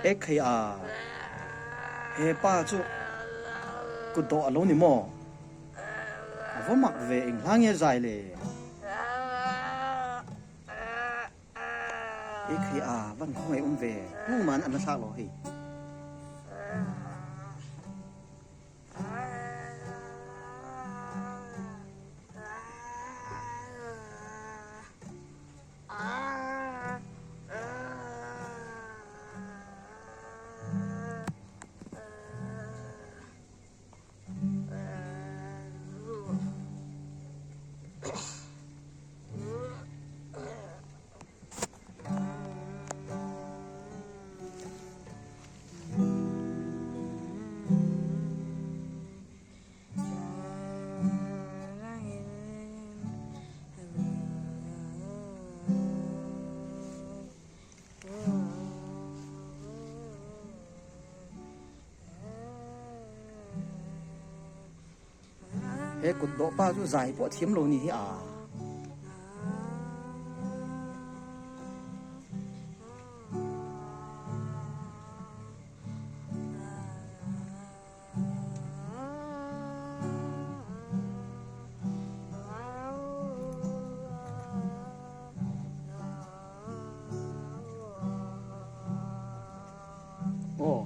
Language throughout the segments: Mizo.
Ekhei a, he pa chu kut dawh a lo ni maw? A va mak ve eng hla nge zai le? Ekhei a, van khawngaih awm ve, tuman an la thlak lo hei. He kut dawh pa chu zai pawh a thiam lo ni hi a. Aw.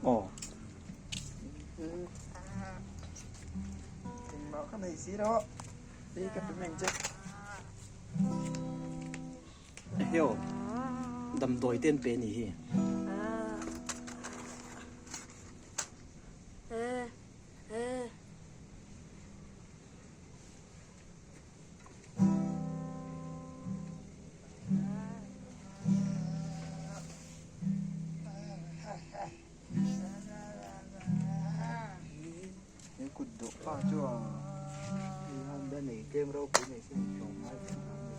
Aw. Engmah ka nei si lo. Hei ka pe meng che. Heo, damdawi te an pe ni hi. He kut dawh pa chu a hei han da nei tlem ropui nei se in tlawm ngai ve ang a ni.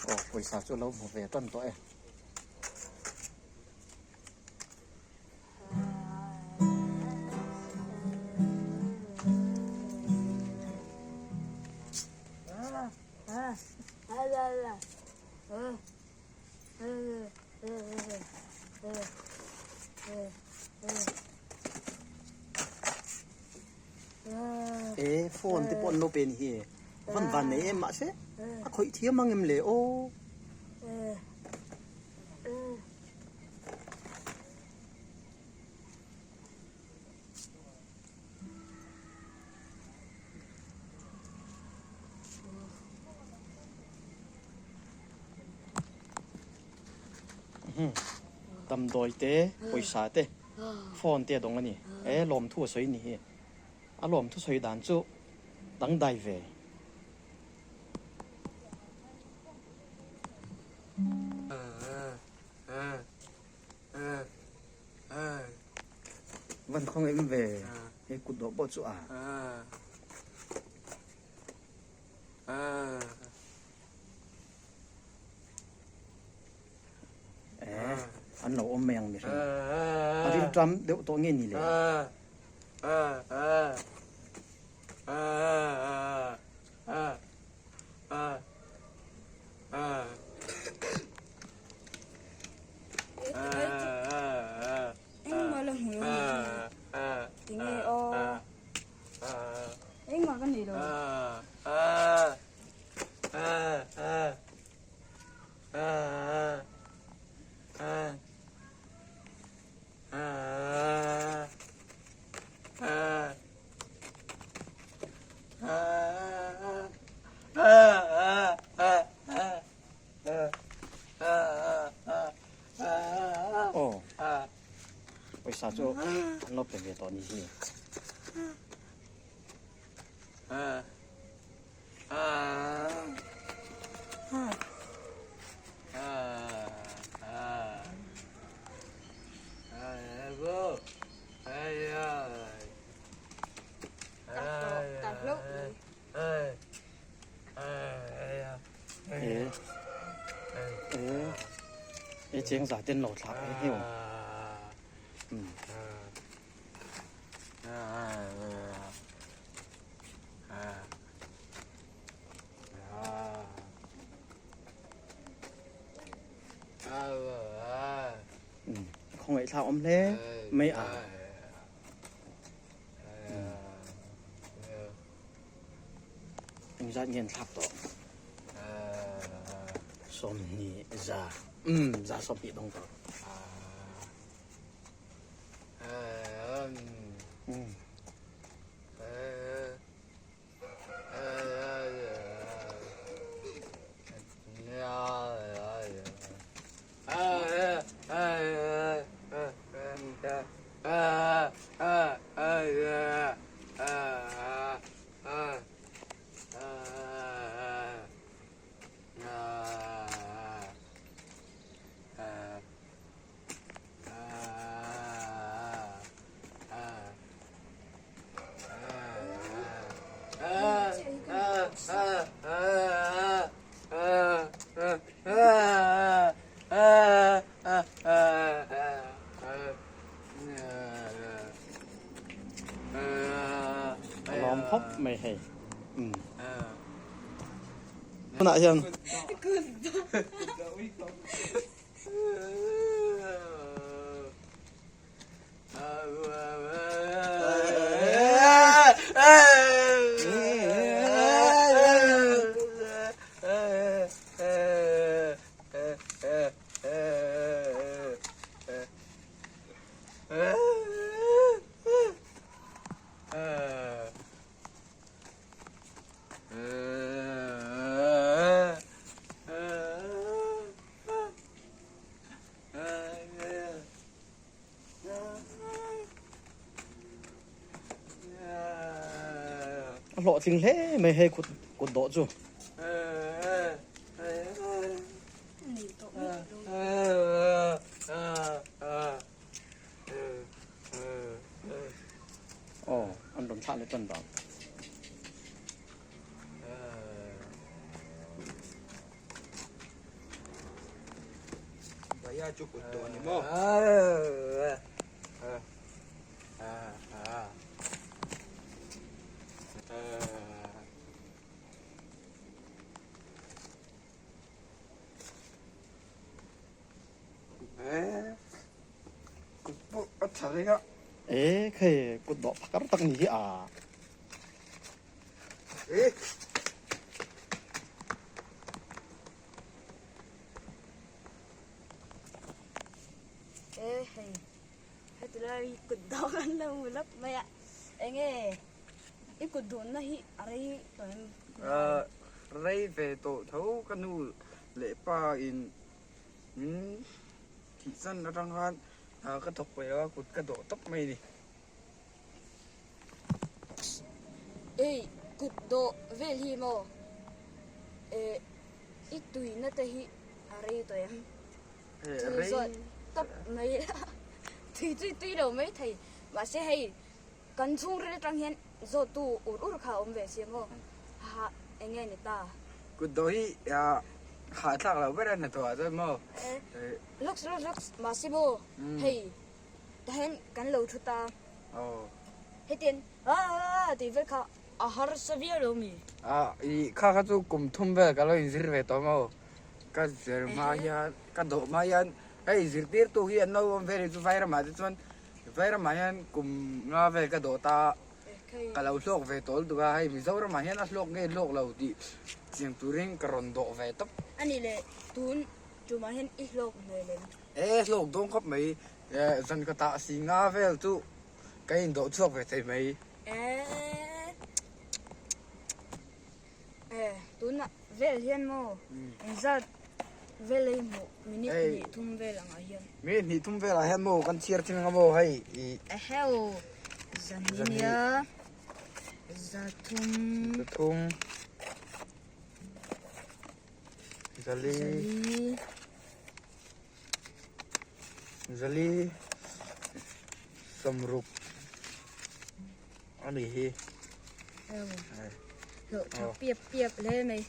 Aw pawisa chu a lo hmu ve tan tawh e. E phone te pawh an lo pe ni hi van van nei em mahse a khawih thiam ang em le aw. Damdawi te pawisa te. Phone te a dawng a ni. E lawmthu a sawi ni hi. A lawmthu sawi dan chu dangdai ve. Van khawng em ve he kut dawh pawh chu a. Eh an lo awm mai ang mihring. A rilṭam deuh tawh nge ni le? Aw pawisa chu an lo pe ve tawh ni hi. E cheng za ten lo thla e heo. Khawngaih thlak awm hle mai a. Engzat nge an thlak tawh? Sawmhnih za. Za 20 dawng tawh. A lawm khawp mai hei. Tunah hian. A hlawhtling hle mai hei kut kut dawh chu. Aw an rawn thlah leh tan bang. Bhaiya chu kut tawh a ni maw? Kut pawh a tha reng a. E khei kut dawh phakar tak ni hi a. E hei heti lai kut dawh kan lo hmu lawk mai a enge i kut duhna hi a rei tawh em? Rei ve tawh tho ka nu leh pa in min thihsan atang khan. Hna ka thawk peih lo a, kut ka dawh tawp mai a ni. Ei, kut dawh vel hi maw? Eh, i tuina te hi a rei tawh em? Tui zawt tawp mai a, tui tui tui lo mai thei. Mahse hei, kan chhungril atang hian zawttu ur ur kha a awm ve si maw? Haha, eng nge ni ta? Kut dawh hi hahthlak loh ber a hnathawh ah chuan maw? Eh, looks looks looks, mahse maw hei Tahen kan lo thu ta. Hetiang aaa tih vel kha a harsa viau lo mi? A i kha kha chu kum thum vel ka lo inzir ve tawh maw? Ka zir hma hian ka dawh hma hian hei zirtirtu hi an lo awm ve rih chu Vairamah te chuan Vairamah hian kum nga vel ka dawh ta ka lo hlawk ve tawh lutuk a hei Mizoramah hian a hlawk nge hlawk lo tih chiang turin ka rawn dawh ve tawp. A nih leh tun tumah hian i hlawk hmel em? E hlawk dawn khawp mai. Zan ka tah si nga vel chu ka indawh chhuak ve thei mai. E tunah vel hian maw engzat vel ei hmuh minute hnih thum vel angah hian. Minute hnih thum velah hian maw kan chhiar thin anga maw hei i. Eheu zan hi nia zathum. Zathum. Zali. Zali. Zali sawmruk a ni hi. Hlawh tha piap piap hle mai.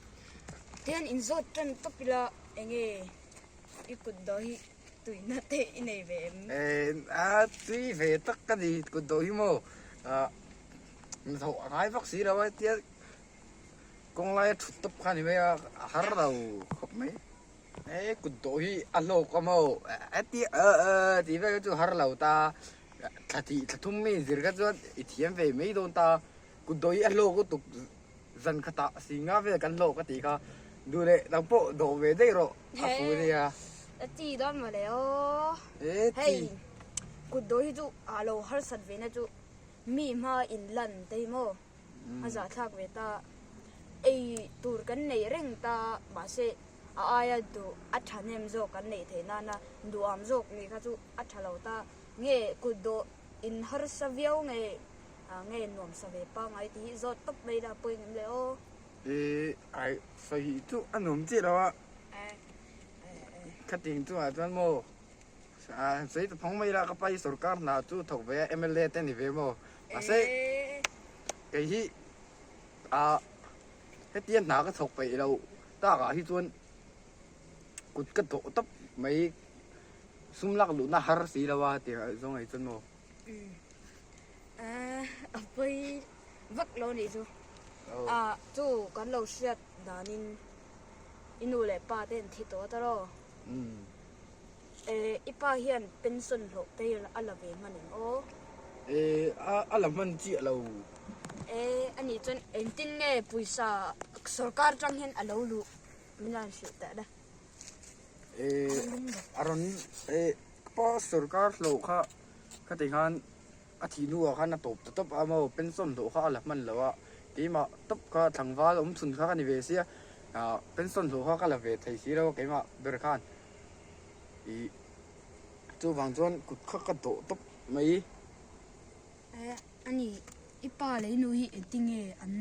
Tihian inzawt tan tawp ila enge i kut dawh hi tuihna te i nei ve em? A tui ve tak ka ni kut dawh hi maw. Hnathawh a ngai vak si lo a tia kawng laia thut tawp kha a ni mai a, a har lo khawp mai. He kut dawh hi a hlawk a maw a ti a a tih vel kha chu har lo ta thla tih thla thum mai inzir kha chuan i thiam ve mai dawn ta kut dawh hi a hlawk lutuk zan khatah si nga vel kan hlawk a tih kha duh leh nang pawh dawh ve daih rawh a fu nia. A ti dawn mawle aw hei kut dawh hi chu a lo harsat ve na chu mi hma in lan te hi maw a zahthlak ve ta ei tur kan nei reng ta mahse a aia duh a thahnem zawk kan neih theih nana duham zawk nih kha chu a tha lo ta nge kut dawh in harsa viau nge nge nuamsa ve pangngai tih hi zawt tawp mai ila pawi ngem le aw. Ih ai sawi hi chu a nuam chiah lo a khating chungah chuan maw sawi ta phawng mai ila ka pa hi sorkar hna chu thawk ve a mla te ni ve maw mahse kei hi ah hetia hna ka thawk peih lo takah hi chuan kut ka dawh tawp mai sum lak luhna har si lo a tih zawng ai chuan maw. A pawi vak lo nih chu ah chu kan lo hriat danin i nu leh pa te an thi tawh a tawrh aw i pa hian pension hlawh te a la ve hman em aw. A la hman chiah lo. E, a nih chuan engtin nge pawisa sorkar atang hian a lo luh min rawn hrilh teh le. E, a rawn e, ka pa sorkar hlawh kha khati khan a thih hnuah khan a tawp ta tawp a maw pension hlawh kha a la hman lo a, keimah tawp kha tlangval awm chhun kha ka ni ve sia, ah pension hlawh kha ka la ve thei si lo a keimah ber khan ih chuvang chuan kut kha ka dawh tawp mai. E, a ni, i pa leh i nu hi engtinge an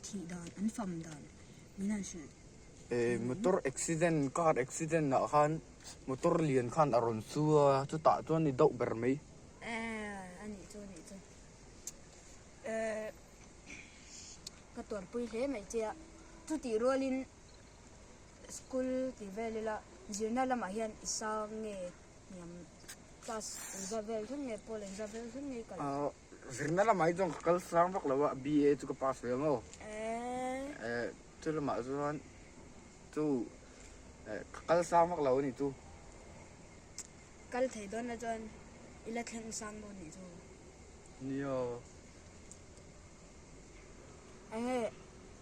thih dan, an fam dan min han hrilh? E, motor accident, car accident ah khan motor lian khan a rawn su a, chutah chuan i deuh ber mai. E, a nih chu, a nih chu. E, ka tuarpui hle mai che a, chutih rualin school tih vel ila zirna lamah hian i sang nge Hniam class engzat vel thleng nge pawl engzat vel thleng nge kal? Ahh zirna lamah hi chuan ka kal sang vak lo a BA chu ka pass ve ang aw. Eh chu lamah chuan chu eh ka kal sang vak lo a ni chu. Kal thei dawn la chuan i la thleng sang dawn nih chu. Nia. Enge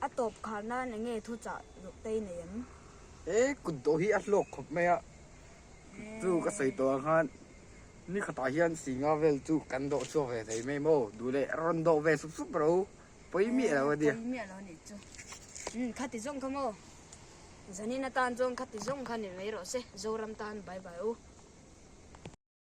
a tawp khar nan enge thu chah duh te i nei em? Eh kut dawh hi a hlawk khawp mai a. Chu ka sawi tawh ang khan ni khatah hian singa vel chu kan dawh chhuak ve thei mai maw? Duh leh rawn dawh ve sup sup ro, pawi miah lo a nia. Pawi miah lo a nih chu. Umm khati zawng kha maw? Zanin atan chuan khati zawng kha ni mai rawh se, Zoram tan bye bye u.